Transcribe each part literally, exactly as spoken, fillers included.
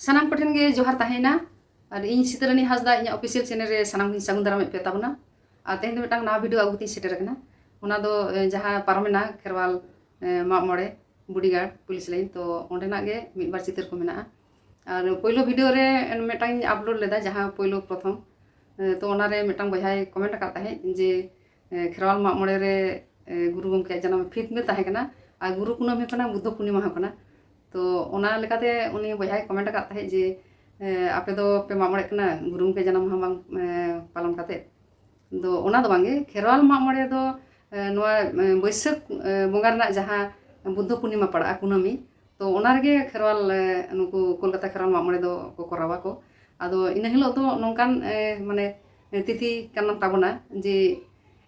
ᱥᱟᱱᱟᱢ ᱠᱚᱴᱷᱮᱱ ᱜᱮ ᱡᱚᱦᱟᱨ ᱛᱟᱦᱮᱸᱭᱮᱱᱟ᱾ ᱟᱨ ᱤᱧ ᱥᱤᱛᱟᱹᱨᱟᱹᱱᱤ ᱦᱟᱸᱥᱫᱟ, ᱤᱧᱟᱹᱜ ᱚᱯᱷᱤᱥᱤᱭᱟᱞ ᱪᱮᱱᱮᱞ ᱨᱮ ᱥᱟᱱᱟᱢ ᱜᱤᱧ ᱥᱟᱹᱜᱩᱱ ᱫᱟᱨᱟᱢᱮᱫ ᱯᱮ ᱛᱟᱵᱚᱱᱟ᱾ ᱟᱨ ᱛᱮᱦᱮᱧ ᱫᱚ ᱢᱤᱫᱴᱟᱝ ᱱᱟᱣᱟ ᱵᱷᱤᱰᱤᱭᱳ ᱟᱹᱜᱩ ᱠᱟᱛᱮᱧ ᱥᱮᱴᱮᱨ ᱟᱠᱟᱱᱟ᱾ ᱚᱱᱟ ᱫᱚ ᱮ, ᱡᱟᱦᱟᱸ ᱯᱟᱨᱚᱢᱮᱱᱟ ᱠᱷᱮᱨᱣᱟᱞ ᱮ, ᱢᱟᱜ ᱢᱚᱬᱮ ᱵᱩᱰᱤᱜᱟᱲ ᱯᱩᱞᱤᱥ ᱞᱟᱭᱤᱱ, ᱛᱚ ᱚᱸᱰᱮᱱᱟᱜ ᱜᱮ ᱢᱤᱫ ᱵᱟᱨ ᱪᱤᱛᱟᱹᱨ ᱠᱚ ᱢᱮᱱᱟᱜᱼᱟ᱾ ᱟᱨ ᱯᱳᱭᱞᱳ ᱵᱷᱤᱰᱤᱭᱳ ᱨᱮ ᱢᱤᱫᱴᱟᱝ ᱤᱧ ᱟᱯᱞᱳᱰ ᱞᱮᱫᱟ, ᱡᱟᱦᱟᱸ ᱯᱳᱭᱞᱳ ᱯᱨᱚᱛᱷᱚᱢ ᱮ, ᱛᱚ ᱚᱱᱟᱨᱮ ᱢᱤᱫᱴᱟᱝ ᱵᱚᱭᱦᱟᱭ ᱠᱚᱢᱮᱱᱴ ᱟᱠᱟᱫ ᱛᱟᱦᱮᱸᱫ ᱡᱮ ᱮ, ᱠᱷᱮᱨᱣᱟᱞ ᱢᱟᱜ ᱢᱚᱬᱮ ᱨᱮ ᱮ, ᱜᱩᱨᱩ ᱜᱚᱢᱠᱮᱭᱟᱜ ᱡᱟᱱᱟᱢ ᱯᱷᱤᱛ ᱢᱮ ᱛᱟᱦᱮᱸ ᱠᱟᱱᱟ ᱟᱨ ᱜᱩᱨᱩ ᱠᱩᱱᱟᱹᱢᱤ ᱠᱟᱱᱟ, ᱵᱩᱫᱽᱫᱷᱚ ᱯᱩᱨᱱᱤᱢᱟ ᱦᱚᱸ ᱠᱟᱱᱟ᱾ ᱛᱚ ᱚᱱᱟ ᱞᱮᱠᱟᱛᱮ ᱩᱱᱤ ᱵᱚᱭᱦᱟᱭ ᱠᱚᱢᱮᱱᱴ ᱟᱠᱟᱫ ᱛᱟᱦᱮᱸᱫ ᱡᱮ ᱮ, ᱟᱯᱮ ᱫᱚ ᱯᱮ ᱢᱟᱜ ᱢᱚᱬᱮᱜ ᱠᱟᱱᱟ ᱜᱩᱨᱩ ᱜᱚᱢᱠᱮ ᱡᱟᱱᱟᱢ ᱢᱟᱦᱟ ᱵᱟᱝ ᱮ, ᱯᱟᱞᱚᱱ ᱠᱟᱛᱮ᱾ ᱫᱚ ᱚᱱᱟ ᱫᱚ ᱵᱟᱝᱜᱮ, ᱠᱷᱮᱨᱣᱟᱞ ᱢᱟᱜ ᱢᱚᱬᱮ ᱫᱚ ᱮ, ᱱᱚᱣᱟ ᱮ, ᱵᱟᱹᱭᱥᱟᱹᱠᱷ ᱮ, ᱵᱚᱸᱜᱟ ᱨᱮᱱᱟᱜ ᱡᱟᱦᱟᱸ ᱵᱩᱫᱽᱫᱷᱚ ᱯᱩᱨᱱᱤᱢᱟ ᱯᱟᱲᱟᱜᱼᱟ, ᱠᱩᱱᱟᱹᱢᱤ, ᱛᱚ ᱚᱱᱟ ᱨᱮᱜᱮ ᱠᱷᱮᱨᱣᱟᱞ ᱮ, ᱱᱩᱠᱩ ᱠᱳᱞᱠᱟᱛᱟ ᱠᱷᱮᱨᱣᱟᱞ ᱢᱟᱜ ᱢᱚᱬᱮ ᱫᱚ ᱠᱚ ᱠᱚᱨᱟᱣᱟ ᱠᱚ᱾ ᱟᱫᱚ ᱤᱱᱟᱹ ᱦᱤᱞᱳᱜ ᱫᱚ ᱱᱚᱝᱠᱟᱱ ᱮ, ᱢᱟᱱᱮ ᱮ, ᱛᱤᱛᱷᱤ ᱠᱟᱱ ᱛᱟᱵᱚᱱᱟ ᱡᱮ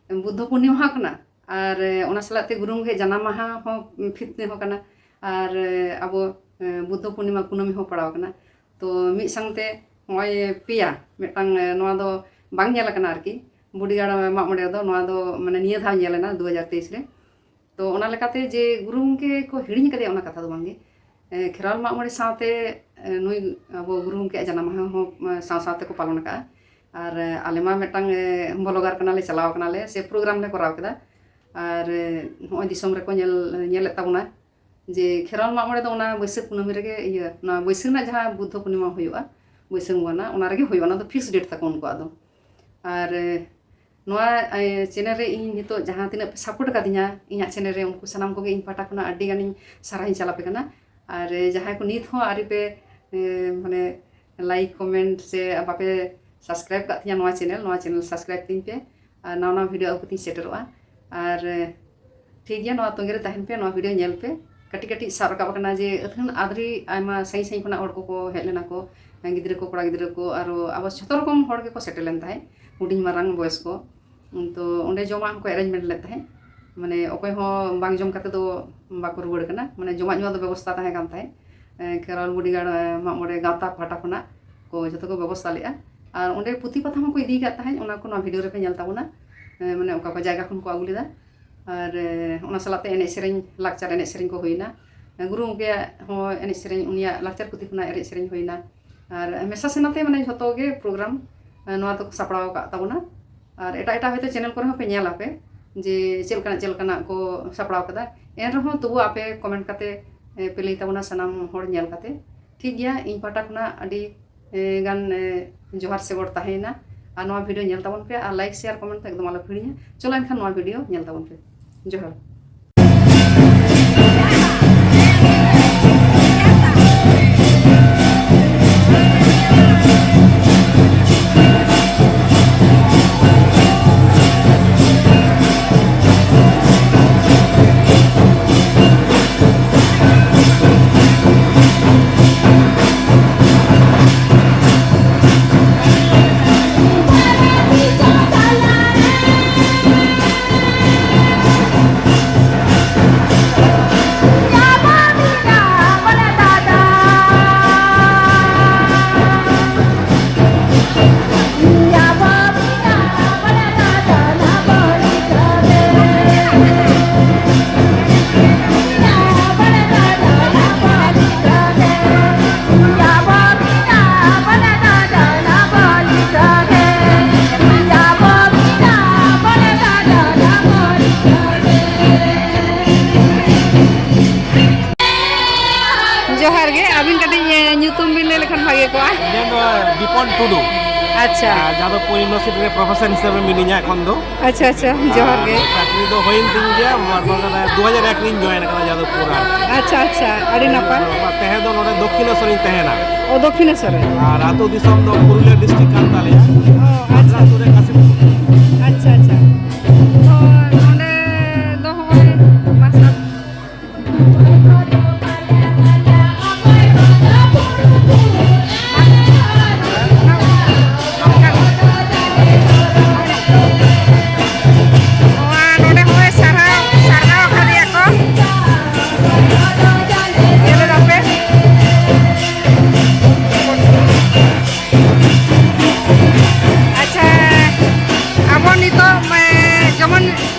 ᱵᱩᱫᱽᱫᱷᱚ ᱯᱩᱨᱱᱤᱢᱟ ᱦᱚᱸ ᱠᱟᱱᱟ, ᱟᱨ ᱮ, ᱚᱱᱟ ᱥᱟᱞᱟᱜ ᱛᱮ ᱜᱩᱨᱩ ᱜᱚᱢᱠᱮ ᱡᱟᱱᱟᱢ ᱢᱟᱦᱟ ᱦᱚᱸ ᱯᱷᱤᱛ ᱢᱮ ᱦᱚᱸ ᱠᱟᱱᱟ, ᱟᱨ ᱮ, ᱟᱵᱚ ᱮ, ᱵᱩᱫᱽᱫᱷᱚ ᱯᱩᱨᱱᱤᱢᱟ ᱠᱩᱱᱟᱹᱢᱤ ᱦᱚᱸ ᱯᱟᱲᱟᱣ ᱠᱟᱱᱟ᱾ ᱛᱚ ᱢᱤᱫ ᱥᱟᱶᱛᱮ ᱱᱚᱜᱼᱚᱭ ᱯᱮᱭᱟ ᱢᱤᱫᱴᱟᱝ ᱮ, ᱱᱚᱣᱟ ᱫᱚ ᱵᱟᱝ ᱧᱮᱞ ᱟᱠᱟᱱᱟ ᱟᱨᱠᱤ, ᱵᱩᱰᱤᱜᱟᱲ ᱢᱟᱜ ᱢᱚᱬᱮ ᱨᱮᱫᱚ ᱱᱚᱣᱟ ᱫᱚ ᱢᱟᱱᱮ ᱱᱤᱭᱟᱹ ᱫᱷᱟᱣ ᱧᱮᱞ ᱮᱱᱟ ᱫᱩ ᱦᱟᱡᱟᱨ ᱛᱮᱭᱤᱥ ᱨᱮ᱾ ᱛᱚ ᱚᱱᱟ ᱞᱮᱠᱟᱛᱮ ᱡᱮ ᱜᱩᱨᱩ ᱜᱚᱢᱠᱮ ᱠᱚ ᱦᱤᱲᱤᱧ ᱠᱟᱫᱮᱭᱟ ᱚᱱᱟ ᱠᱟᱛᱷᱟ ᱫᱚ ᱵᱟᱝᱜᱮ, ᱮ, ᱠᱷᱮᱨᱣᱟᱞ ᱢᱟᱜ ᱢᱚᱬᱮ ᱥᱟᱶᱛᱮ ᱮ, ᱱᱩᱭ ᱟᱵᱚ ᱜᱩᱨᱩ ᱜᱚᱢᱠᱮᱭᱟᱜ ᱡᱟᱱᱟᱢ ᱢᱟᱦᱟ ᱦᱚᱸ ᱮ, ᱥᱟᱶ ᱥᱟᱶ ᱛᱮᱠᱚ ᱯᱟᱞᱚᱱ ᱟᱠᱟᱫᱼᱟ᱾ ᱟᱨ ᱮ, ᱟᱞᱮ ᱢᱟ ᱢᱤᱫᱴᱟᱝ ᱮ, ᱵᱞᱚᱜᱟᱨ ᱠᱟᱱᱟᱞᱮ, ᱪᱟᱞᱟᱣ ᱠᱟᱱᱟᱞᱮ ᱥᱮ ᱯᱨᱳᱜᱨᱟᱢ ᱞᱮ ᱠᱚᱨᱟᱣ ᱠᱮᱫᱟ᱾ ᱟᱨ ᱮ, ᱱᱚᱜᱼᱚᱭ ᱫᱤᱥᱚᱢ ᱨᱮᱠᱚ ᱧᱮᱞ ᱧᱮᱞᱮᱫ ᱛᱟᱵᱚᱱᱟ ᱡᱮ ᱠᱷᱮᱨᱣᱟᱞ ᱢᱟᱜ ᱢᱚᱬᱮ ᱫᱚ ᱚᱱᱟ ᱵᱟᱹᱭᱥᱟᱹᱠᱷ ᱠᱩᱱᱟᱹᱢᱤ ᱨᱮᱜᱮ, ᱤᱭᱟᱹ, ᱱᱚᱣᱟ ᱵᱟᱹᱭᱥᱟᱹᱠᱷ ᱨᱮᱱᱟᱜ ᱡᱟᱦᱟᱸ ᱵᱩᱫᱽᱫᱷᱚ ᱯᱩᱨᱱᱤᱢᱟ ᱦᱩᱭᱩᱜᱼᱟ ᱵᱟᱹᱭᱥᱟᱹᱠᱷ ᱵᱚᱸᱜᱟ ᱨᱮᱱᱟᱜ, ᱚᱱᱟ ᱨᱮᱜᱮ ᱦᱩᱭᱩᱜᱼᱟ, ᱚᱱᱟ ᱫᱚ ᱯᱷᱤᱠᱥ ᱰᱮᱴ ᱛᱟᱠᱚ ᱩᱱᱠᱩᱣᱟᱜ ᱫᱚ᱾ ᱟᱨ ᱮ, ᱱᱚᱣᱟ ᱮ, ᱪᱮᱱᱮᱞ ᱨᱮ ᱤᱧ ᱱᱤᱛᱚᱜ ᱡᱟᱦᱟᱸ ᱛᱤᱱᱟᱹᱜ ᱯᱮ ᱥᱟᱯᱳᱨᱴ ᱟᱠᱟᱫᱤᱧᱟ ᱤᱧᱟᱹᱜ ᱪᱮᱱᱮᱞ ᱨᱮ, ᱩᱱᱠᱩ ᱥᱟᱱᱟᱢ ᱠᱚᱜᱮ ᱤᱧ ᱯᱟᱦᱴᱟ ᱠᱷᱚᱱᱟᱜ ᱟᱹᱰᱤ ᱜᱟᱱᱤᱧ ᱥᱟᱨᱦᱟᱣᱤᱧ ᱪᱟᱞ ᱟᱯᱮ ᱠᱟᱱᱟ᱾ ᱟᱨ ᱮ, ᱡᱟᱦᱟᱸᱭ ᱠᱚ ᱱᱤᱛ ᱦᱚᱸ ᱟᱹᱣᱨᱤ ᱯᱮ ᱮ, ᱢᱟᱱᱮ ᱞᱟᱭᱤᱠ ᱠᱚᱢᱮᱱᱴ ᱥᱮ ᱵᱟᱯᱮ ᱥᱟᱵᱥᱠᱨᱟᱭᱤᱵ ᱠᱟᱜ ᱛᱤᱧᱟ ᱱᱚᱣᱟ ᱪᱮᱱᱮᱞ, ᱱᱚᱣᱟ ᱪᱮᱱᱮᱞ ᱥᱟᱵᱥᱠᱨᱟᱭᱤᱵ ᱛᱤᱧ ᱯᱮ᱾ ᱟᱨ ᱱᱟᱣᱟ ᱱᱟᱣᱟ ᱵᱷᱤᱰᱤᱭᱳ ᱟᱹᱜᱩ ᱠᱟᱛᱮᱧ ᱥᱮᱴᱮᱨᱚᱜᱼᱟ᱾ ᱟᱨ ᱮ, ᱴᱷᱤᱠ ᱜᱮᱭᱟ, ᱱᱚᱣᱟ ᱛᱚᱸᱜᱮ ᱨᱮ ᱛᱟᱦᱮᱱ ᱯᱮ, ᱱᱚᱣᱟ ᱵᱷᱤᱰᱤᱭᱳ ᱧᱮᱞ ᱯᱮ᱾ ᱠᱟᱹᱴᱤᱡ ᱠᱟᱹᱴᱤᱡ ᱥᱟᱵ ᱨᱟᱠᱟᱵ ᱟᱠᱟᱱᱟ ᱡᱮ ᱟᱹᱛᱷᱟᱹᱱ ᱟᱹᱰᱤ ᱟᱭᱢᱟ ᱥᱟᱺᱜᱤᱧ ᱥᱟᱺᱜᱤᱧ ᱠᱷᱚᱱᱟᱜ ᱦᱚᱲ ᱠᱚᱠᱚ ᱦᱮᱡ ᱞᱮᱱᱟ ᱠᱚ, ᱜᱤᱫᱽᱨᱟᱹ ᱠᱚ, ᱠᱚᱲᱟ ᱜᱤᱫᱽᱨᱟᱹ ᱠᱚ, ᱟᱨᱚ ᱟᱵᱚ ᱡᱷᱚᱛᱚ ᱨᱚᱠᱚᱢ ᱦᱚᱲ ᱜᱮᱠᱚ ᱥᱮᱴᱮᱨ ᱞᱮᱱ ᱛᱟᱦᱮᱸᱫ, ᱦᱩᱰᱤᱧ ᱢᱟᱨᱟᱝ ᱵᱚᱭᱚᱥ ᱠᱚ᱾ ᱛᱚ ᱚᱸᱰᱮ ᱡᱚᱢᱟᱜ ᱦᱚᱸᱠᱚ ᱮᱨᱮᱧᱡᱽᱢᱮᱱᱴ ᱞᱮᱫ ᱛᱟᱦᱮᱸᱫ, ᱢᱟᱱᱮ ᱚᱠᱚᱭ ᱦᱚᱸ ᱵᱟᱝ ᱡᱚᱢ ᱠᱟᱛᱮ ᱫᱚ ᱵᱟᱠᱚ ᱨᱩᱣᱟᱹᱲ ᱠᱟᱱᱟ, ᱢᱟᱱᱮ ᱡᱚᱢᱟᱜ ᱧᱩᱣᱟᱜ ᱫᱚ ᱵᱮᱵᱚᱥᱛᱟ ᱛᱟᱦᱮᱸ ᱠᱟᱱ ᱛᱟᱦᱮᱸᱫ᱾ ᱮ, ᱠᱷᱮᱨᱣᱟᱞ ᱵᱩᱰᱤᱜᱟᱲ ᱮ, ᱢᱟᱜ ᱢᱚᱬᱮ ᱜᱟᱶᱛᱟ ᱯᱟᱦᱴᱟ ᱠᱷᱚᱱᱟᱜ ᱠᱚ ᱡᱷᱚᱛᱚ ᱠᱚ ᱵᱮᱵᱚᱥᱛᱟ ᱞᱮᱫᱼᱟ᱾ ᱟᱨ ᱚᱸᱰᱮ ᱯᱩᱛᱷᱤ ᱯᱟᱛᱷᱟᱢ ᱦᱚᱸᱠᱚ ᱤᱫᱤ ᱟᱠᱟᱫ ᱛᱟᱦᱮᱸᱫ, ᱚᱱᱟ ᱠᱚ ᱱᱚᱣᱟ ᱵᱷᱤᱰᱤᱭᱳ ᱨᱮᱯᱮ ᱧᱮᱞ ᱛᱟᱵᱚᱱᱟ᱾ ᱮ, ᱢᱟᱱᱮ ᱚᱠᱟ ᱠᱚ ᱡᱟᱭᱜᱟ ᱠᱷᱚᱱ ᱠᱚ ᱟᱹᱜᱩ ᱞᱮᱫᱟ᱾ ᱟᱨ ᱮ, ᱚᱱᱟ ᱥᱟᱞᱟᱜ ᱛᱮ ᱮᱱᱮᱡ ᱥᱮᱨᱮᱧ, ᱞᱟᱠᱪᱟᱨ ᱮᱱᱮᱡ ᱥᱮᱨᱮᱧ ᱠᱚ ᱦᱩᱭᱱᱟ᱾ ᱜᱩᱨᱩ ᱜᱚᱢᱠᱮᱭᱟᱜ ᱦᱚᱸ ᱮᱱᱮᱡ ᱥᱮᱨᱮᱧ, ᱩᱱᱤᱭᱟᱜ ᱞᱟᱠᱪᱟᱨ ᱯᱩᱛᱷᱤ ᱠᱷᱚᱱᱟᱜ ᱮᱱᱮᱡ ᱥᱮᱨᱮᱧ ᱦᱩᱭᱱᱟ᱾ ᱟᱨ ᱢᱮᱥᱟ ᱥᱮᱱᱟᱛᱮ ᱢᱟᱱᱮ ᱡᱷᱚᱛᱚ ᱜᱮ ᱯᱨᱳᱜᱨᱟᱢ, ᱮ, ᱱᱚᱣᱟ ᱫᱚᱠᱚ ᱥᱟᱯᱲᱟᱣ ᱟᱠᱟᱫ ᱛᱟᱵᱚᱱᱟ᱾ ᱟᱨ ᱮᱴᱟᱜ ᱮᱴᱟᱜ ᱦᱚᱭᱛᱳ ᱪᱮᱱᱮᱞ ᱠᱚᱨᱮ ᱦᱚᱸᱯᱮ ᱧᱮᱞ ᱟᱯᱮ ᱡᱮ ᱪᱮᱫ ᱞᱮᱠᱟᱱᱟᱜ, ᱪᱮᱫ ᱞᱮᱠᱟᱱᱟᱜ ᱠᱚ ᱥᱟᱯᱲᱟᱣ ᱠᱟᱫᱟ᱾ ᱮᱱ ᱨᱮᱦᱚᱸ ᱛᱚᱵᱩ ᱟᱯᱮ ᱠᱚᱢᱮᱱᱴ ᱠᱟᱛᱮ, ᱮ, ᱯᱮ ᱞᱟᱹᱭ ᱛᱟᱵᱚᱱᱟ ᱥᱟᱱᱟᱢ ᱦᱚᱲ ᱧᱮᱞ ᱠᱟᱛᱮ᱾ ᱴᱷᱤᱠ ᱜᱮᱭᱟ, ᱤᱧ ᱯᱟᱦᱴᱟ ᱠᱷᱚᱱᱟᱜ ᱟᱹᱰᱤ, ᱮ, ᱜᱟᱱ, ᱮ, ᱡᱚᱦᱟᱨ ᱥᱮ ᱜᱚᱰ ᱛᱟᱦᱮᱸᱭᱮᱱᱟ᱾ ᱟᱨ ᱱᱚᱣᱟ ᱵᱷᱤᱰᱤᱭᱳ ᱧᱮᱞ ᱛᱟᱵᱚᱱ ᱯᱮ ᱟᱨ ᱞᱟᱭᱤᱠ, ᱥᱮᱭᱟᱨ, ᱠᱚᱢᱮᱱᱴ ᱫᱚ ᱮᱠᱫᱚᱢ ᱟᱞᱚ ᱯᱮ ᱦᱤᱲᱤᱧᱟ᱾ ᱪᱚᱞᱚ ᱮᱱᱠᱷᱟᱱ ᱱᱚᱣᱟ ᱵᱷᱤᱰᱤᱭᱳ ᱧᱮᱞ ᱛᱟᱵᱚᱱ ᱯᱮ᱾ ᱡᱚᱦᱟᱨ᱾ ᱡᱚᱦᱟᱨ ᱜᱮ, ᱟᱹᱵᱤᱱ ᱠᱟᱹᱴᱤᱡ, ᱮ, ᱧᱩᱛᱩᱢ ᱵᱤᱱ ᱞᱟᱹᱭ ᱞᱮᱠᱷᱟᱱ ᱵᱷᱟᱜᱮ ᱠᱚᱜᱼᱟ᱾ ᱤᱧᱟᱹᱜ ᱫᱚ ᱵᱤᱯᱚᱱ ᱴᱩᱰᱩ᱾ ᱟᱪᱪᱷᱟ᱾ ᱟᱨ ᱡᱟᱫᱚᱵᱽᱯᱩᱨ ᱤᱭᱩᱱᱤᱵᱷᱟᱨᱥᱤᱴᱤ ᱨᱮ ᱯᱨᱚᱯᱷᱮᱥᱚᱨ ᱦᱤᱥᱟᱹᱵᱮ ᱢᱤᱱᱟᱹᱧᱟ ᱮᱠᱷᱚᱱ ᱫᱚ᱾ ᱟᱪᱪᱷᱟ, ᱟᱪᱪᱷᱟ, ᱡᱚᱦᱟᱨ ᱜᱮ᱾ ᱪᱟᱹᱠᱨᱤ ᱫᱚ ᱦᱩᱭᱮᱱ ᱛᱤᱧ ᱜᱮᱭᱟ, ᱢᱟᱨ-, ᱢᱟᱨ-, ᱫᱩ ᱦᱟᱡᱟᱨ ᱮᱠ ᱨᱤᱧ ᱡᱚᱭᱮᱱ ᱟᱠᱟᱱᱟ ᱡᱟᱫᱚᱵᱽᱯᱩᱨ ᱟᱨ ᱛᱟᱦᱮᱸ ᱫᱚ ᱱᱚᱰᱮ ᱫᱚᱠᱠᱷᱤᱱᱮᱥᱚᱨᱤᱧ ᱛᱟᱦᱮᱱᱟ᱾ ᱚ, ᱫᱚᱠᱠᱷᱤᱱᱮᱥᱚᱨ ᱨᱮ᱾ ᱟᱨ ᱟᱹᱛᱩ ᱫᱤᱥᱚᱢ ᱫᱚ ᱯᱩᱨᱩᱞᱤᱭᱟᱹ ᱰᱤᱥᱴᱨᱤᱠᱴ ᱠᱟᱱ ᱛᱟᱞᱮᱭᱟ᱾ ᱚ, ᱟᱪᱪᱷᱟ᱾ ᱟᱹᱛᱩ ᱨᱮ ᱠᱟᱥᱤᱯᱩᱨ᱾ ᱟᱪᱪᱷᱟ, ᱟᱪᱪᱷᱟ᱾ ᱛᱚ ᱱᱚᱰᱮ ᱫᱚ ᱦᱚᱸᱜᱼᱚᱭ ᱵᱟᱥᱟ ᱱᱚᱣᱟ ᱱᱚᱰᱮ ᱦᱚᱸᱜᱼᱚᱭ ᱥᱟᱨᱦᱟᱣ, ᱥᱟᱨᱦᱟᱣ ᱟᱠᱟᱫᱮᱭᱟ ᱠᱚ᱾ ᱧᱮᱞ ᱮᱫᱟ ᱯᱮ? ᱟᱪᱪᱷᱟ, ᱟᱵᱚ ᱱᱤᱛᱚᱜ, ᱮ, ᱡᱮᱢᱚᱱ,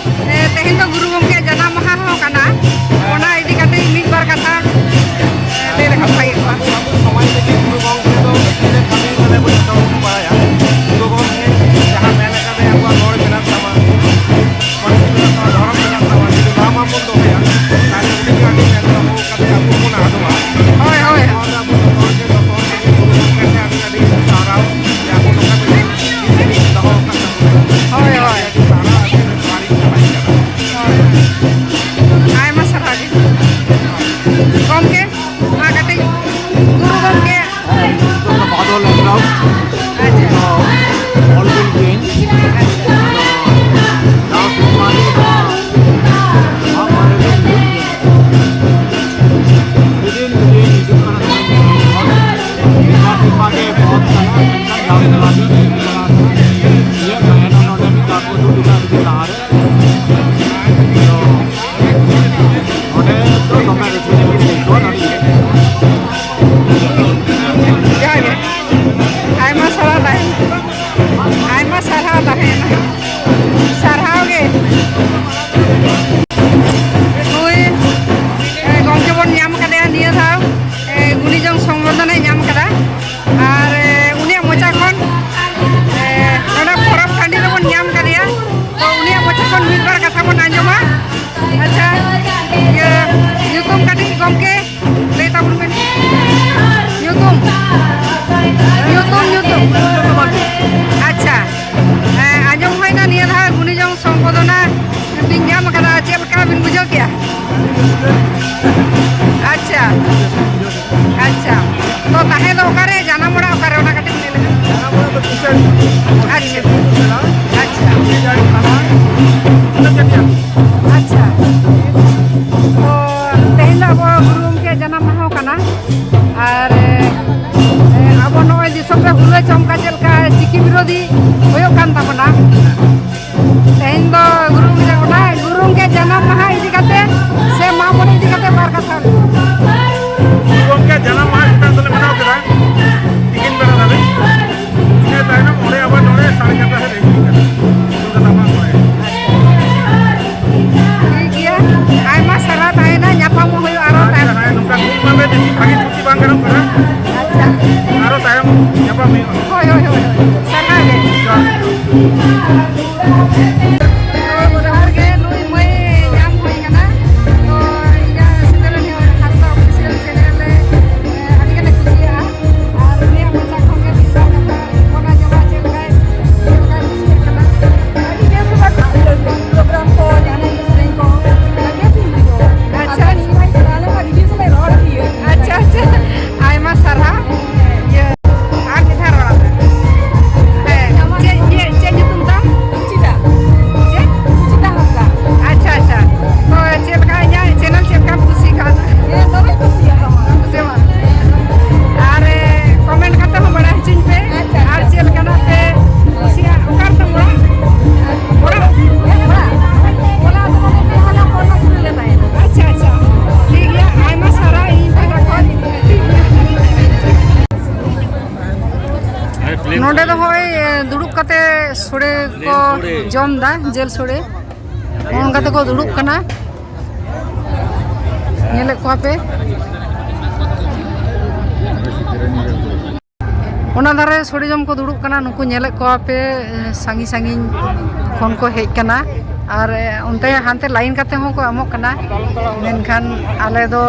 ᱮ, ᱤᱭᱟᱹ ᱛᱟᱦᱮᱱᱟ ᱱᱚᱰᱮ ᱢᱤᱫ ᱫᱷᱟᱣ ᱠᱚ ᱩᱫᱩᱜ ᱞᱮᱫᱟ ᱟᱹᱰᱤ ᱫᱤᱱ ᱞᱟᱦᱟᱨᱮ᱾ ᱛᱚ, ᱱᱚᱰᱮ ᱫᱚ ᱫᱚᱢᱮ ᱨᱟᱹᱥᱠᱟᱹ ᱧᱚᱜ ᱜᱮ ᱟᱹᱭᱠᱟᱹᱣᱟ ᱱᱚᱰᱮ᱾ ᱡᱚᱦᱟᱨ ᱜᱮ᱾ ᱟᱭᱢᱟ ᱥᱟᱨᱦᱟᱣ ᱛᱟᱦᱮᱱᱟ᱾ ᱟᱭᱢᱟ ᱥᱟᱨᱦᱟᱣ ᱛᱟᱦᱮᱱᱟ᱾ ᱥᱟᱨᱦᱟᱣ ᱜᱮ᱾ ᱱᱩᱭ, ᱮ, ᱜᱚᱢᱠᱮ ᱵᱚᱱ ᱧᱟᱢ ᱠᱟᱫᱮᱭᱟ ᱱᱤᱭᱟᱹ ᱫᱷᱟᱣ, ᱮ, ᱜᱩᱱᱤᱡᱚᱝ ᱥᱚᱝᱵᱚᱨᱫᱷᱚᱱᱮ ᱧᱟᱢ ᱠᱟᱫᱟ᱾ ᱟᱨ, ᱮ, ᱩᱱᱤᱭᱟᱜ ᱢᱚᱪᱟ ᱠᱷᱚᱱ, ᱮ, ᱱᱚᱰᱮ ᱯᱚᱨᱚᱵᱽ ᱴᱟᱺᱰᱤ ᱨᱮᱵᱚᱱ ᱧᱟᱢ ᱠᱟᱫᱮᱭᱟ᱾ ᱛᱚ, ᱩᱱᱤᱭᱟᱜ ᱢᱚᱪᱟ ᱠᱷᱚᱱ ᱢᱤᱫ ᱵᱟᱨ ᱠᱟᱛᱷᱟ ᱵᱚᱱ ᱟᱸᱡᱚᱢᱟ᱾ ᱟᱪᱪᱷᱟ, ᱤᱭᱟᱹ, ᱧᱩᱛᱩᱢ ᱠᱟᱹᱴᱤᱡ ᱜᱚᱢᱠᱮ ᱞᱟᱹᱭ ᱛᱟᱵᱚᱱ ᱵᱮᱱ᱾ ᱧᱩᱛᱩᱢ? ᱧᱩᱛᱩᱢ, ᱧᱩᱛᱩᱢ᱾ ᱟᱪᱪᱷᱟ᱾ ᱦᱮᱸ, ᱟᱸᱡᱚᱢ ᱦᱩᱭᱱᱟ ᱱᱤᱭᱟᱹ ᱫᱷᱟᱣ ᱜᱩᱱᱤᱡᱚᱝ ᱥᱚᱢᱵᱚᱨᱫᱷᱚᱱᱟ ᱵᱤᱱ ᱧᱟᱢ ᱟᱠᱟᱫᱟ, ᱪᱮᱫ ᱞᱮᱠᱟ ᱵᱤᱱ ᱵᱩᱡᱷᱟᱹᱣ ᱠᱮᱜᱼᱟ? ᱟᱪᱪᱷᱟ, ᱟᱪᱪᱷᱟ᱾ ᱛᱚ, ᱛᱟᱦᱮᱸ ᱫᱚ ᱚᱠᱟᱨᱮ, ᱡᱟᱱᱟᱢ ᱚᱲᱟᱜ ᱚᱠᱟᱨᱮ, ᱚᱱᱟ ᱠᱟᱹᱴᱤᱡ ᱞᱟᱹᱭ ᱞᱮᱠᱷᱟᱱ? ᱡᱟᱱᱟᱢ ᱚᱲᱟᱜ ᱫᱚ ᱠᱤᱥᱟᱹᱬ᱾ ᱟᱪᱪᱷᱟ᱾ ᱟᱪᱪᱷᱟ᱾ ᱟᱪᱪᱷᱟ᱾ ᱛᱚ, ᱛᱮᱦᱮᱧ ᱫᱚ ᱟᱵᱚ ᱜᱩᱨᱩ ᱜᱚᱢᱠᱮ ᱡᱟᱱᱟᱢ ᱢᱟᱦᱟ ᱠᱟᱱᱟ᱾ ᱟᱨ, ᱮ, ᱟᱵᱚ ᱱᱚᱜᱼᱚᱭ ᱫᱤᱥᱚᱢ ᱨᱮ ᱦᱩᱞᱟᱹ ᱪᱚᱢᱠᱟ ᱪᱮᱫ ᱞᱮᱠᱟ ᱪᱤᱠᱤ ᱵᱤᱨᱳᱫᱷᱤ ᱦᱩᱭᱩᱜ ᱠᱟᱱ ᱛᱟᱵᱚᱱᱟ, ᱛᱮᱦᱮᱧ ᱫᱚ ᱜᱩᱨᱩ ᱜᱚᱢᱠᱮ, ᱚᱱᱟ ᱜᱩᱨᱩ ᱜᱚᱢᱠᱮ ᱡᱟᱱᱟᱢ ᱢᱟᱦᱟ ᱤᱫᱤ ᱠᱟᱛᱮ ᱥᱮ ᱢᱟᱜ ᱢᱚᱬᱮ ᱤᱫᱤ ᱠᱟᱛᱮ ᱵᱟᱨ ᱠᱟᱛᱷᱟ ᱞᱟᱹᱭ ᱢᱮ᱾ ᱜᱩᱨᱩ ᱜᱚᱢᱠᱮ ᱡᱟᱱᱟᱢ ᱢᱟᱦᱟ ᱪᱮᱛᱟᱱ ᱫᱚᱞᱮ ᱢᱟᱱᱟᱣ ᱠᱮᱫᱟ ᱛᱤᱠᱤᱱ ᱵᱮᱲᱟ ᱫᱷᱟᱹᱵᱤᱡ᱾ ᱤᱱᱟᱹ ᱛᱟᱭᱱᱚᱢ ᱚᱸᱰᱮ ᱟᱵᱟᱨ ᱱᱚᱰᱮ ᱥᱟᱲᱮ ᱪᱟᱨᱴᱟ ᱥᱮᱫ ᱦᱮᱡ ᱦᱩᱭ ᱠᱟᱱᱟ᱾ ᱴᱷᱤᱠ ᱜᱮᱭᱟ, ᱟᱭᱢᱟ ᱥᱟᱨᱦᱟᱣ ᱛᱟᱦᱮᱱᱟ, ᱧᱟᱯᱟᱢᱚᱜ ᱦᱩᱭᱩᱜᱼᱟ ᱟᱨᱚ ᱟᱪᱪᱷᱟ, ᱛᱟᱭᱚᱢ ᱛᱮ᱾ ᱦᱮᱸ, ᱱᱚᱝᱠᱟ ᱜᱩᱞ ᱢᱟᱞᱮ ᱵᱮᱥᱤ ᱵᱷᱟᱜᱮ ᱪᱷᱩᱴᱤ ᱵᱟᱝ ᱜᱟᱱᱚᱜ ᱠᱟᱱᱟ᱾ ᱟᱪᱪᱷᱟ᱾ ᱟᱨᱚ ᱛᱟᱭᱚᱢ ᱧᱟᱯᱟᱢ ᱦᱩᱭᱩᱜᱼᱟ᱾ ᱦᱳᱭ, ᱦᱳᱭ, ᱦᱳᱭ, ᱦᱳᱭ᱾ ᱥᱟᱨᱦᱟᱣ ᱜᱮ᱾ ᱡᱚᱦᱟᱨ᱾ ᱡᱚᱦᱟᱨ ᱜᱮ, ᱱᱩᱭ ᱢᱟᱹᱭ ᱧᱟᱢ ᱦᱩᱭ ᱠᱟᱱᱟ᱾ ᱛᱚ, ᱤᱧᱟᱹᱜ ᱥᱤᱸᱫᱩᱨᱟᱹᱱᱤ ᱦᱟᱸᱥᱫᱟ official channel ᱨᱮ, ᱮ, ᱟᱹᱰᱤ ᱜᱟᱱᱮ ᱠᱩᱥᱤᱭᱟᱜᱼᱟ᱾ ᱟᱨ ᱩᱱᱤᱭᱟᱜ ᱢᱚᱪᱟ ᱠᱷᱚᱱ ᱜᱮ ᱢᱤᱫ ᱵᱟᱨ ᱠᱟᱛᱷᱟ ᱵᱚᱱ ᱟᱸᱡᱚᱢᱟ, ᱪᱮᱫ ᱞᱮᱠᱟᱭ, ᱪᱮᱫ ᱞᱮᱠᱟᱭ ᱠᱩᱥᱤᱭᱟᱜ ᱠᱟᱱᱟ᱾ ᱟᱹᱰᱤ ᱵᱮᱥ ᱞᱮᱠᱟ program ᱠᱚ, ᱡᱟᱦᱟᱱᱟᱜ ᱥᱮᱨᱮᱧ ᱠᱚ, ᱟᱹᱰᱤ ᱵᱮᱥ ᱤᱧ ᱵᱩᱡᱷᱟᱹᱣᱟ᱾ ᱟᱪᱪᱷᱟ᱾ ᱟᱨ ᱤᱧ ᱢᱟᱧ ᱪᱟᱞᱟᱣ ᱞᱮᱱᱟ, ᱨᱤᱡᱩ ᱥᱟᱞᱟᱜ ᱨᱚᱲ ᱦᱩᱭᱩᱜᱼᱟ᱾ ᱟᱪᱪᱷᱟ, ᱟᱪᱪᱷᱟ᱾ ᱟᱭᱢᱟ ᱥᱟᱨᱦᱟᱣ᱾ ᱤᱭᱟᱹ, ᱟᱨ ᱢᱤᱫ ᱫᱷᱟᱣ ᱨᱚᱲ ᱟᱞᱮ᱾ ᱦᱮᱸ᱾ ᱪᱮᱫ, ᱪᱮᱫ, ᱪᱮᱫ ᱧᱩᱛᱩᱢ ᱛᱟᱢ? ᱨᱩᱪᱤᱛᱟ᱾ ᱪᱮᱫ? ᱱᱚᱰᱮ ᱫᱚ ᱦᱚᱸᱜᱼᱚᱭ, ᱮ, ᱫᱩᱲᱩᱵ ᱠᱟᱛᱮ ᱥᱚᱲᱮ ᱠᱚ ᱡᱚᱢ ᱫᱟ, ᱡᱤᱞ ᱥᱚᱲᱮ᱾ ᱱᱚᱜᱼᱚ ᱱᱚᱝᱠᱟ ᱛᱮᱠᱚ ᱫᱩᱲᱩᱵ ᱠᱟᱱᱟ, ᱧᱮᱞᱮᱫ ᱠᱚᱣᱟ ᱯᱮ᱾ ᱚᱱᱟ ᱫᱷᱟᱨᱮ ᱥᱚᱲᱮ ᱡᱚᱢ ᱠᱚ ᱫᱩᱲᱩᱵ ᱠᱟᱱᱟ, ᱱᱩᱠᱩ ᱧᱮᱞᱮᱫ ᱠᱚᱣᱟ ᱯᱮ, ᱮ, ᱥᱟᱺᱜᱤᱧ ᱥᱟᱺᱜᱤᱧ ᱠᱷᱚᱱ ᱠᱚ ᱦᱮᱡ ᱠᱟᱱᱟ᱾ ᱟᱨ, ᱮ, ᱚᱱᱛᱮ ᱦᱟᱱᱛᱮ ᱞᱟᱭᱤᱱ ᱠᱟᱛᱮ ᱦᱚᱸᱠᱚ ᱮᱢᱚᱜ ᱠᱟᱱᱟ, ᱢᱮᱱᱠᱷᱟᱱ ᱟᱞᱮ ᱫᱚ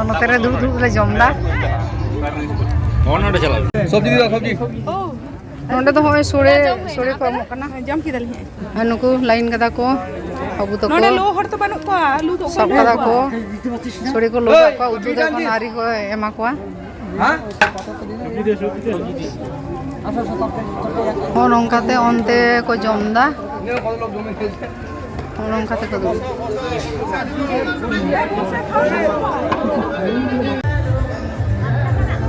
ᱱᱚᱛᱮ ᱨᱮ ᱫᱩᱲᱩᱵ ᱫᱩᱲᱩᱵ ᱞᱮ ᱡᱚᱢ ᱫᱟ᱾ ᱥᱚᱵᱽᱡᱤ ᱫᱤᱫᱟ, ᱥᱚᱵᱽᱡᱤ᱾ ᱱᱚᱰᱮ ᱫᱚ ᱦᱚᱸᱜᱼᱚᱭ ᱥᱚᱲᱮ, ᱥᱚᱲᱮ ᱠᱚ ᱮᱢᱚᱜ ᱠᱟᱱᱟ᱾ ᱡᱚᱢ ᱠᱮᱫᱟᱞᱤᱧ ᱦᱮᱸ᱾ ᱟᱨ ᱱᱩᱠᱩ ᱞᱟᱭᱤᱱ ᱠᱟᱫᱟ ᱠᱚ, ᱵᱟᱹᱵᱩ ᱛᱟᱠᱚ᱾ ᱱᱚᱰᱮ ᱞᱳ ᱦᱚᱲ ᱛᱚ ᱵᱟᱹᱱᱩᱜ ᱠᱚᱣᱟ, ᱟᱹᱞᱩ ᱫᱚ ᱚᱠᱚᱭ ᱥᱟᱵ ᱠᱟᱫᱟ ᱠᱚ᱾ ᱥᱚᱲᱮ ᱠᱚ ᱞᱳ ᱠᱟᱜ ᱠᱚᱣᱟ, ᱩᱛᱩ ᱫᱚ ᱮᱠᱷᱚᱱ ᱟᱹᱣᱨᱤ ᱠᱚ ᱮᱢᱟ ᱠᱚᱣᱟ᱾ ᱦᱚᱸ, ᱱᱚᱝᱠᱟᱛᱮ ᱚᱱᱛᱮ ᱠᱚ ᱡᱚᱢ ᱫᱟ᱾ ᱱᱚᱜᱼᱚ ᱱᱚᱝᱠᱟ ᱛᱮᱠᱚ ᱫᱩᱲᱩᱵ᱾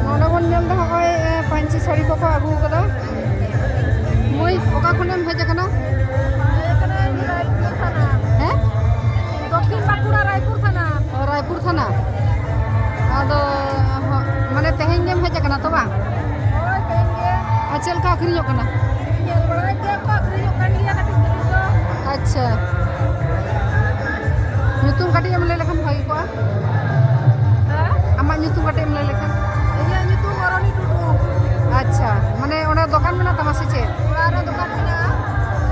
ᱱᱚᱰᱮ ᱵᱚᱱ ᱧᱮᱞ ᱫᱟ, ᱦᱚᱸᱜᱼᱚᱭ, ᱮ, ᱯᱟᱹᱧᱪᱤ ᱥᱟᱹᱲᱤ ᱠᱚᱠᱚ ᱟᱹᱜᱩ ᱠᱟᱫᱟ᱾ ᱢᱟᱹᱭ, ᱚᱠᱟ ᱠᱷᱚᱱᱮᱢ ᱦᱮᱡ ᱟᱠᱟᱱᱟ? ᱦᱮᱸ? ᱫᱚᱠᱠᱷᱤᱱ ᱵᱟᱸᱠᱩᱲᱟ, ᱨᱟᱭᱯᱩᱨ ᱛᱷᱟᱱᱟ᱾ ᱚ, ᱨᱟᱭᱯᱩᱨ ᱛᱷᱟᱱᱟ᱾ ᱟᱫᱚ, ᱦᱚ-, ᱢᱟᱱᱮ, ᱛᱮᱦᱮᱧ ᱜᱮᱢ ᱦᱮᱡ ᱟᱠᱟᱱᱟ ᱛᱚ, ᱵᱟᱝ? ᱦᱳᱭ, ᱛᱮᱦᱮᱧ ᱜᱮ᱾ ᱟᱨ ᱪᱮᱫ ᱞᱮᱠᱟ ᱟᱹᱠᱷᱨᱤᱧᱚᱜ ᱠᱟᱱᱟ? ᱧᱮᱞ ᱵᱟᱲᱟᱭᱮᱫ ᱜᱮᱭᱟ ᱠᱚ, ᱟᱹᱠᱷᱨᱤᱧᱚᱜ ᱠᱟᱱ ᱜᱮᱭᱟ ᱠᱟᱹᱴᱤᱡ ᱠᱟᱹᱴᱤᱡ ᱫᱚ᱾ ᱟᱪᱪᱷᱟ, ᱧᱩᱛᱩᱢ ᱠᱟᱹᱴᱤᱡ ᱮᱢ ᱞᱟᱹᱭ ᱞᱮᱠᱷᱟᱱ ᱵᱷᱟᱹᱜᱤ ᱠᱚᱜᱼᱟ᱾ ᱦᱮᱸ? ᱟᱢᱟᱜ ᱧᱩᱛᱩᱢ ᱠᱟᱹᱴᱤᱡ ᱮᱢ ᱞᱟᱹᱭ ᱞᱮᱠᱷᱟᱱ᱾ ᱤᱧᱟᱹᱜ ᱧᱩᱛᱩᱢ ᱚᱨᱚᱱᱤ ᱴᱩᱰᱩ᱾ ᱟᱪᱪᱷᱟ, ᱢᱟᱱᱮ ᱚᱸᱰᱮ ᱫᱚᱠᱟᱱ ᱢᱮᱱᱟᱜ ᱛᱟᱢᱟ ᱥᱮ ᱪᱮᱫ? ᱚᱲᱟᱜ ᱨᱮ ᱫᱚᱠᱟᱱ ᱢᱮᱱᱟᱜᱼᱟ᱾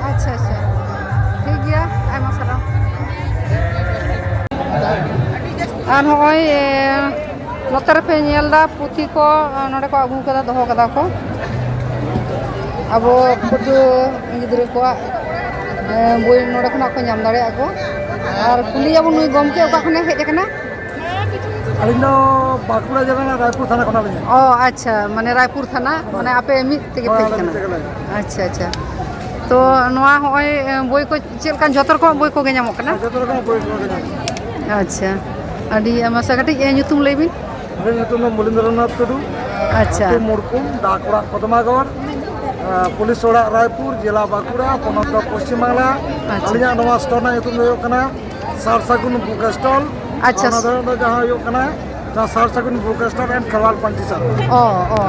ᱟᱪᱪᱷᱟ, ᱟᱪᱪᱷᱟ, ᱴᱷᱤᱠ ᱜᱮᱭᱟ, ᱟᱭᱢᱟ ᱥᱟᱨᱦᱟᱣ᱾ ᱟᱨ ᱱᱚᱜᱼᱚᱭ, ᱮ, ᱱᱚᱛᱮ ᱨᱮᱯᱮ ᱧᱮᱞ ᱮᱫᱟ, ᱯᱩᱛᱷᱤ ᱠᱚ, ᱮ, ᱱᱚᱰᱮ ᱠᱚ ᱟᱹᱜᱩ ᱠᱟᱫᱟ, ᱫᱚᱦᱚ ᱠᱟᱫᱟ ᱠᱚ᱾ ᱟᱵᱚ ᱯᱟᱹᱴᱷᱩᱣᱟᱹ ᱜᱤᱫᱽᱨᱟᱹ ᱠᱚᱣᱟᱜ, ᱮ, ᱵᱳᱭ ᱱᱚᱰᱮ ᱠᱷᱚᱱᱟᱜ ᱠᱚ ᱧᱟᱢ ᱫᱟᱲᱮᱭᱟᱜᱼᱟ ᱠᱚ᱾ ᱟᱨ ᱠᱩᱞᱤᱭᱟᱵᱚᱱ, ᱱᱩᱭ ᱜᱚᱢᱠᱮ ᱚᱠᱟ ᱠᱷᱚᱱᱮ ᱦᱮᱡ ᱟᱠᱟᱱᱟ? ᱟᱹᱞᱤᱧ ᱫᱚ ᱵᱟᱸᱠᱩᱲᱟ ᱡᱮᱞᱟ ᱨᱮᱱᱟᱜ ᱨᱟᱭᱯᱩᱨ ᱛᱷᱟᱱᱟ ᱠᱷᱚᱱᱟᱜ ᱞᱤᱧ ᱦᱮᱡ ᱚ, ᱟᱪᱪᱷᱟ, ᱢᱟᱱᱮ ᱨᱟᱭᱯᱩᱨ ᱛᱷᱟᱱᱟ, ᱦᱳᱭ᱾ ᱢᱟᱱᱮ ᱟᱯᱮ ᱢᱤᱫ ᱛᱮᱜᱮ ᱯᱮ ᱦᱳᱭ, ᱦᱮᱡ ᱟᱞᱮ ᱢᱤᱫ ᱠᱟᱱᱟ? ᱛᱮᱜᱮ ᱞᱮ ᱦᱮᱡ ᱟᱪᱪᱷᱟ, ᱟᱪᱪᱷᱟ᱾ ᱛᱚ ᱱᱚᱣᱟ ᱦᱚᱸᱜᱼᱚᱭ, ᱮ, ᱵᱳᱭ ᱠᱚ ᱪᱮᱫ ᱞᱮᱠᱟᱱ, ᱡᱚᱛᱚ ᱨᱚᱠᱚᱢᱟᱜ ᱵᱳᱭ ᱠᱚᱜᱮ ᱧᱟᱢᱚᱜ ᱠᱟᱱᱟ? ᱦᱮᱸ, ᱡᱚᱛᱚ ᱨᱚᱠᱚᱢᱟᱜ ᱵᱳᱭ ᱠᱚᱜᱮ ᱧᱟᱢᱚᱜ ᱠᱟᱱᱟ᱾ ᱟᱪᱪᱷᱟ, ᱟᱹᱰᱤ ᱟᱭᱢᱟ ᱥᱟ-, ᱠᱟᱹᱴᱤᱡ, ᱮ, ᱧᱩᱛᱩᱢ ᱞᱟᱹᱭ ᱵᱤᱱ᱾ ᱟᱹᱞᱤᱧᱟᱜ ᱧᱩᱛᱩᱢ ᱫᱚ ᱢᱚᱞᱤᱱᱫᱨᱚᱱᱟᱛᱷ ᱴᱩᱰᱩ᱾ ᱟᱪᱪᱷᱟ᱾ ᱟᱹᱛᱩ ᱢᱩᱲᱠᱩᱢ, ᱰᱟᱠ ᱚᱲᱟᱜ ᱠᱚᱫᱢᱟᱜᱚᱲ, ᱟ, ᱯᱩᱞᱤᱥ ᱚᱲᱟᱜ ᱨᱟᱭᱯᱩᱨ, ᱡᱮᱞᱟ ᱵᱟᱸᱠᱩᱲᱟ, ᱯᱚᱱᱚᱛ ᱫᱚ ᱯᱚᱥᱪᱤᱢ ᱵᱟᱝᱞᱟ᱾ ᱟᱪᱪᱷᱟ᱾ ᱟᱹᱞᱤᱧᱟᱜ ᱱᱚᱣᱟ ᱥᱴᱚᱞ ᱨᱮᱱᱟᱜ ᱧᱩᱛᱩᱢ ᱫᱚ ᱦᱩᱭᱩᱜ ᱠᱟᱱᱟ ᱥᱟᱨ ᱥᱟᱹᱜᱩᱱ ᱵᱩᱠ ᱥᱴᱚᱞ᱾ ᱟᱪᱪᱷᱟ᱾ ᱚᱱᱟ ᱫᱚ, ᱫᱚ ᱡᱟᱦᱟᱸ ᱦᱩᱭᱩᱜ ᱠᱟᱱᱟ ᱡᱟᱦᱟᱸ ᱥᱟᱨ ᱥᱟᱹᱜᱩᱱ ᱵᱩᱠ ᱥᱴᱚᱞ and ᱠᱷᱮᱨᱣᱟᱞ ᱯᱟᱹᱧᱪᱤ ᱥᱟᱹᱲᱤ᱾ ᱚ, ᱚ,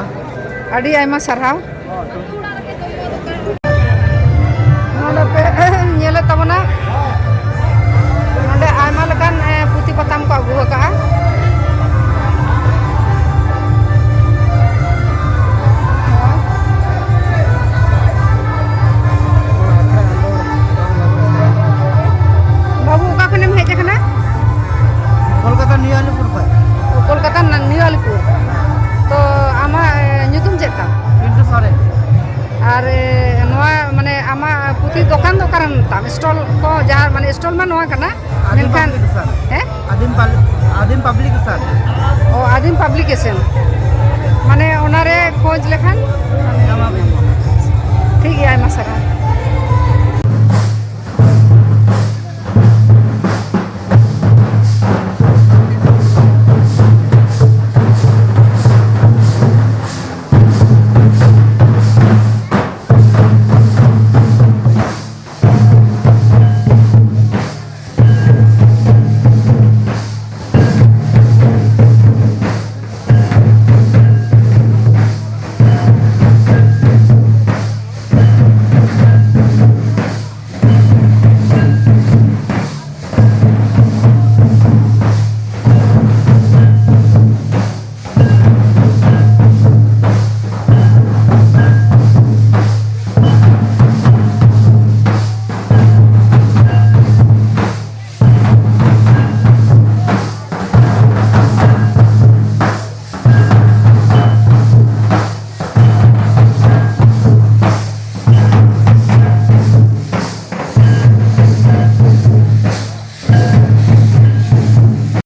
ᱟᱹᱰᱤ ᱟᱭᱢᱟ ᱥᱟᱨᱦᱟᱣ᱾ ᱱᱚᱰᱮ ᱯᱮ ᱧᱮᱞᱮᱫ ᱛᱟᱵᱚᱱᱟ, ᱱᱚᱰᱮ ᱟᱭᱢᱟ ᱞᱮᱠᱟᱱ, ᱮ, ᱯᱩᱛᱷᱤ ᱯᱟᱛᱷᱟᱢ ᱠᱚ ᱟᱹᱜᱩ ᱟᱠᱟᱫᱼᱟ᱾ ᱵᱟᱹᱵᱩ, ᱚᱠᱟ ᱠᱷᱚᱱᱮᱢ ᱦᱮᱡ ᱟᱠᱟᱱᱟ? ᱠᱳᱞᱠᱟᱛᱟ ᱱᱤᱭᱩ ᱟᱞᱤᱯᱩᱨ ᱠᱷᱚᱱ᱾ ᱚ, ᱠᱳᱞᱠᱟᱛᱟ ᱱᱟ-, ᱱᱤᱭᱩ ᱟᱞᱤᱯᱩᱨ᱾ ᱛᱚ, ᱟᱢᱟᱜ, ᱮ, ᱧᱩᱛᱩᱢ ᱪᱮᱫ ᱛᱟᱢ? ᱯᱤᱱᱴᱩ ᱥᱚᱨᱮᱱ᱾ ᱟᱨ, ᱮ, ᱱᱚᱣᱟ, ᱢᱟᱱᱮ, ᱟᱢᱟᱜ ᱯᱩᱛᱷᱤ ᱫᱚᱠᱟᱱ ᱫᱚ ᱚᱠᱟᱨᱮ ᱢᱮᱱᱟᱜ ᱛᱟᱢ? ᱥᱴᱚᱞ ᱠᱚ ᱡᱟᱦᱟᱸ, ᱢᱟᱱᱮ, ᱥᱴᱚᱞ ᱢᱟ ᱱᱚᱣᱟ ᱠᱟᱱᱟ, ᱟᱹᱫᱤᱢ ᱢᱮᱱᱠᱷᱟᱱ, ᱯᱟᱵᱽᱞᱤᱠᱮᱥᱚᱱ᱾ ᱦᱮᱸ? ᱟᱹᱫᱤᱢ ᱯᱟᱵᱽᱞᱤ-, ᱟᱹᱫᱤᱢ ᱯᱟᱵᱽᱞᱤᱠᱮᱥᱚᱱ᱾ ᱚ, ᱟᱹᱫᱤᱢ ᱯᱟᱵᱽᱞᱤᱠᱮᱥᱚᱱ᱾